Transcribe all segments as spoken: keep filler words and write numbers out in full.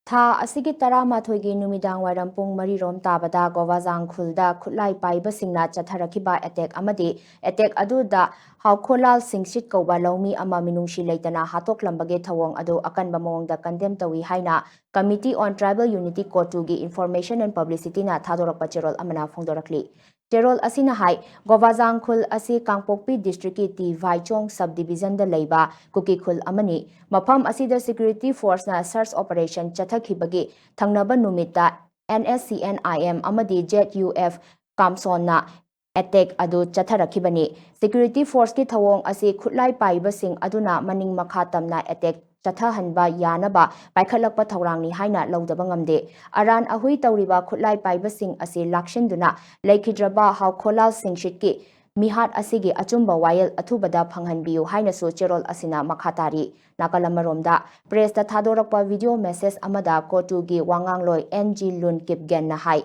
ꯊꯥ ꯑꯁꯤꯒꯤ ꯇꯔꯥꯃꯥꯊꯣꯏꯒꯤ ꯅꯨꯃꯤꯗꯥꯡ ꯋꯥꯏꯔꯝ ꯄꯨꯡ ꯃꯔꯤ ꯔꯣꯝ ꯇꯥꯕꯗ ꯒꯣꯕꯥꯖꯥꯡ ꯈꯨꯜꯗ ꯈꯨꯠꯂꯥꯏ ꯄꯥꯏꯕꯁꯤꯡꯅ ꯆꯠꯊꯔꯛꯈꯤꯕ ꯑꯦꯇꯦꯛ ꯑꯃꯗꯤ ꯑꯦꯇꯦꯛ ꯑꯗꯨꯗ ꯍꯥꯎꯈꯣꯂꯥꯜ ꯁꯤꯡꯁꯤꯠ ꯀꯧꯕ ꯂꯧꯃꯤ ꯑꯃ ꯃꯤꯅꯨꯡꯁꯤ ꯂꯩꯇꯅ ꯍꯥꯠꯇꯣꯛꯂꯝꯕꯒꯤ ꯊꯧꯑꯣꯡ ꯑꯗꯨ ꯑꯀꯟꯕ ꯃꯑꯣꯡꯗ ꯀꯟꯗꯦꯝ ꯇꯧꯏ ꯍꯥꯏꯅ Committee on Tribal Unity ꯀꯣꯇꯨꯒꯤ Information and Publicityꯅ ꯊꯥꯗꯣꯔꯛꯄ ꯆꯦꯔꯣꯜ ꯑꯃꯅ ꯐꯣꯡꯗꯣꯔꯛꯂꯤ꯫ ꯆꯦꯔꯣꯜ ꯑꯁꯤꯅ ꯍꯥꯏ, ꯒꯣꯕꯥꯖꯥꯡ ꯈꯨꯜ ꯑꯁꯤ ꯀꯥꯡꯄꯣꯛꯄꯤ districtꯀꯤ ꯇꯤ ꯚꯥꯏꯆꯣꯡ sub divisionꯗ ꯂꯩꯕ ꯀꯨꯀꯤ ꯈꯨꯜ ꯑꯃꯅꯤ꯫ ꯃꯐꯝ ꯑꯁꯤꯗ security forceꯅ search operation ꯆꯠꯊꯈꯤꯕꯒꯤ ꯊꯪꯅꯕ ꯅꯨꯃꯤꯠꯇ N S C N I M ꯑꯃꯗꯤ Z U F ꯀꯥꯝꯁꯣꯟꯅ attack ꯑꯗꯨ ꯆꯠꯊꯔꯛꯈꯤꯕꯅꯤ꯫ Security forceꯀꯤ ꯊꯧꯑꯣꯡ ꯑꯁꯤ ꯈꯨꯠꯂꯥꯏ ꯄꯥꯏꯕꯁꯤꯡ ꯑꯗꯨꯅ ꯃꯅꯤꯡ ꯃꯈꯥ ꯇꯝꯅ attack ꯆꯠꯊꯍꯟꯕ ꯌꯥꯅꯕ ꯄꯥꯏꯈꯠꯂꯛꯄ ꯊꯧꯔꯥꯡꯅꯤ ꯍꯥꯏꯅ ꯂꯧꯗꯕ ꯉꯝꯗꯦ꯫ ꯑꯔꯥꯟ ꯑꯍꯨꯏ ꯇꯧꯔꯤꯕ ꯈꯨꯠꯂꯥꯏ ꯄꯥꯏꯕꯁꯤꯡ ꯑꯁꯤ ꯂꯥꯛꯁꯤꯟꯗꯨꯅ ꯂꯩꯈꯤꯗ꯭ꯔꯕ ꯍꯥꯎꯈꯣꯂꯥꯜ ꯁꯤꯡꯁꯤꯠꯀꯤ ꯃꯤꯍꯥꯠ ꯑꯁꯤꯒꯤ ꯑꯆꯨꯝꯕ ꯋꯥꯌꯦꯜ ꯑꯊꯨꯕꯗ ꯐꯪꯍꯟꯕꯤꯌꯨ ꯍꯥꯏꯅꯁꯨ ꯆꯦꯔꯣꯜ ꯑꯁꯤꯅ ꯃꯈꯥ ꯇꯥꯔꯤ꯫ ꯅꯥꯀꯜ ꯑꯃꯔꯣꯝꯗ, pressꯇ ꯊꯥꯗꯣꯔꯛꯄ video message ꯑꯃꯗ ꯀꯣꯇꯨꯒꯤ ꯋꯥꯉꯥꯡꯂꯣꯏ N G Lun Kipgenꯅ ꯍꯥꯏ,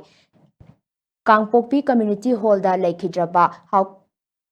ꯀꯥꯡꯄꯣꯛꯄꯤ community hallꯗ ꯂꯩꯈꯤꯗ꯭ꯔꯕ ꯍꯥꯎ-,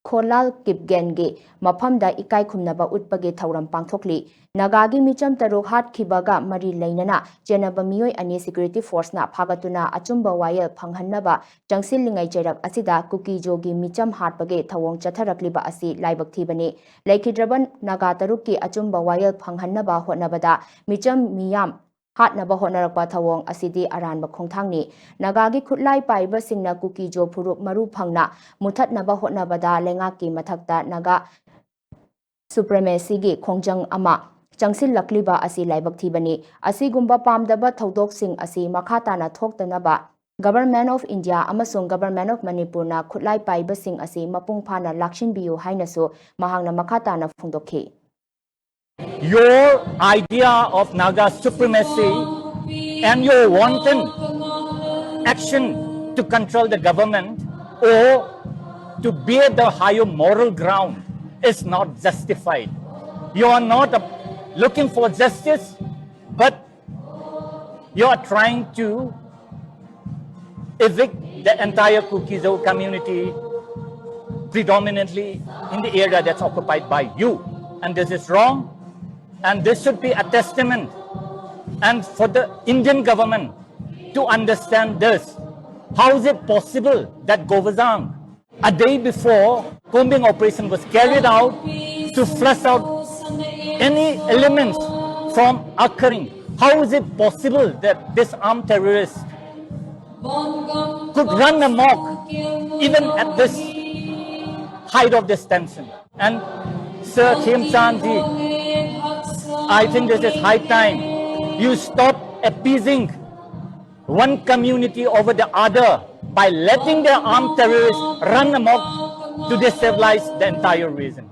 ꯈꯣꯂꯥꯜ ꯀꯤꯞꯒꯦꯟꯒꯤ ꯃꯐꯝꯗ ꯏꯀꯥꯏ ꯈꯨꯝꯅꯕ ꯎꯠꯄꯒꯤ ꯊꯧꯔꯝ ꯄꯥꯡꯊꯣꯛꯂꯤ꯫ ꯅꯥꯒꯥꯒꯤ ꯃꯤꯆꯝ ꯇꯔꯨꯛ ꯍꯥꯠꯈꯤꯕꯒ ꯃꯔꯤ ꯂꯩꯅꯅ ꯆꯦꯟꯅꯕ ꯃꯤꯑꯣꯏ ꯑꯅꯤ security forceꯅ ꯐꯥꯒꯠꯇꯨꯅ ꯑꯆꯨꯝꯕ ꯋꯥꯌꯦꯜ ꯐꯪꯍꯟꯅꯕ ꯆꯪꯁꯤꯜꯂꯤꯉꯩ ꯆꯩꯔꯛ ꯑꯁꯤꯗ ꯀꯨꯀꯤꯖꯣꯒꯤ ꯃꯤꯆꯝ ꯍꯥꯠꯄꯒꯤ ꯊꯧꯑꯣꯡ ꯆꯠꯊꯔꯛꯂꯤꯕ ꯑꯁꯤ ꯂꯥꯏꯕꯛ ꯊꯤꯕꯅꯤ꯫ ꯂꯩꯈꯤꯗ꯭ꯔꯕ ꯅꯥꯒꯥ ꯇꯔꯨꯛꯀꯤ ꯑꯆꯨꯝꯕ ꯋꯥꯌꯦꯜ ꯐꯪꯍꯟꯅꯕ ꯍꯣꯠꯅꯕꯗ ꯃꯤꯆꯝ ꯃꯤꯌꯥꯝ ꯍꯥꯠꯅꯕ ꯍꯣꯠꯅꯔꯛꯄ ꯊꯧꯑꯣꯡ ꯑꯁꯤꯗꯤ ꯑꯔꯥꯟꯕ ꯈꯣꯡꯊꯥꯡꯅꯤ꯫ ꯅꯥꯒꯥꯒꯤ ꯈꯨꯠꯂꯥꯏ ꯄꯥꯏꯕꯁꯤꯡꯅ ꯀꯨꯀꯤꯖꯣ ꯐꯨꯔꯨꯞ ꯃꯔꯨ ꯐꯪꯅ ꯃꯨꯊꯠꯅꯕ ꯍꯣꯠꯅꯕꯗ ꯂꯩꯉꯥꯛꯀꯤ ꯃꯊꯛꯇ ꯅꯥꯒꯥ supremacyꯒꯤ ꯈꯣꯡꯖꯪ ꯑꯃ ꯆꯪꯁꯤꯜꯂꯛꯂꯤꯕ ꯑꯁꯤ ꯂꯥꯏꯕꯛ ꯊꯤꯕꯅꯤ꯫ ꯑꯁꯤꯒꯨꯝꯕ ꯄꯥꯝꯗꯕ ꯊꯧꯗꯣꯛꯁꯤꯡ ꯑꯁꯤ ꯃꯈꯥ ꯇꯥꯅ ꯊꯣꯛꯇꯅꯕ Government of India ꯑꯃꯁꯨꯡ Government of Manipurꯅ ꯈꯨꯠꯂꯥꯏ ꯄꯥꯏꯕꯁꯤꯡ ꯑꯁꯤ ꯃꯄꯨꯡ ꯐꯥꯅ ꯂꯥꯛꯁꯤꯟꯕꯤꯌꯨ ꯍꯥꯏꯅꯁꯨ ꯃꯍꯥꯛꯅ ꯃꯈꯥ ꯇꯥꯅ ꯐꯣꯡꯗꯣꯛꯈꯤ꯫ Your idea of Naga supremacy and your wanton action to control the government or to be at the higher moral ground is not justified. You are not uh, looking for justice, but you are trying to evict the entire Kuki-Zo community, predominantly in the area that's occupied by you. And this is wrong. And this should be a testament And for the Indian government to understand this, how is it possible that Govajang, a day before combing operation was carried out to flush out any elements from occurring, how is it possible that this armed terrorist could run amok even at this height of this tension? And Sir Khemchand ji, I think this is high time you stop appeasing one community over the other by letting the armed terrorists run amok to destabilize the entire region.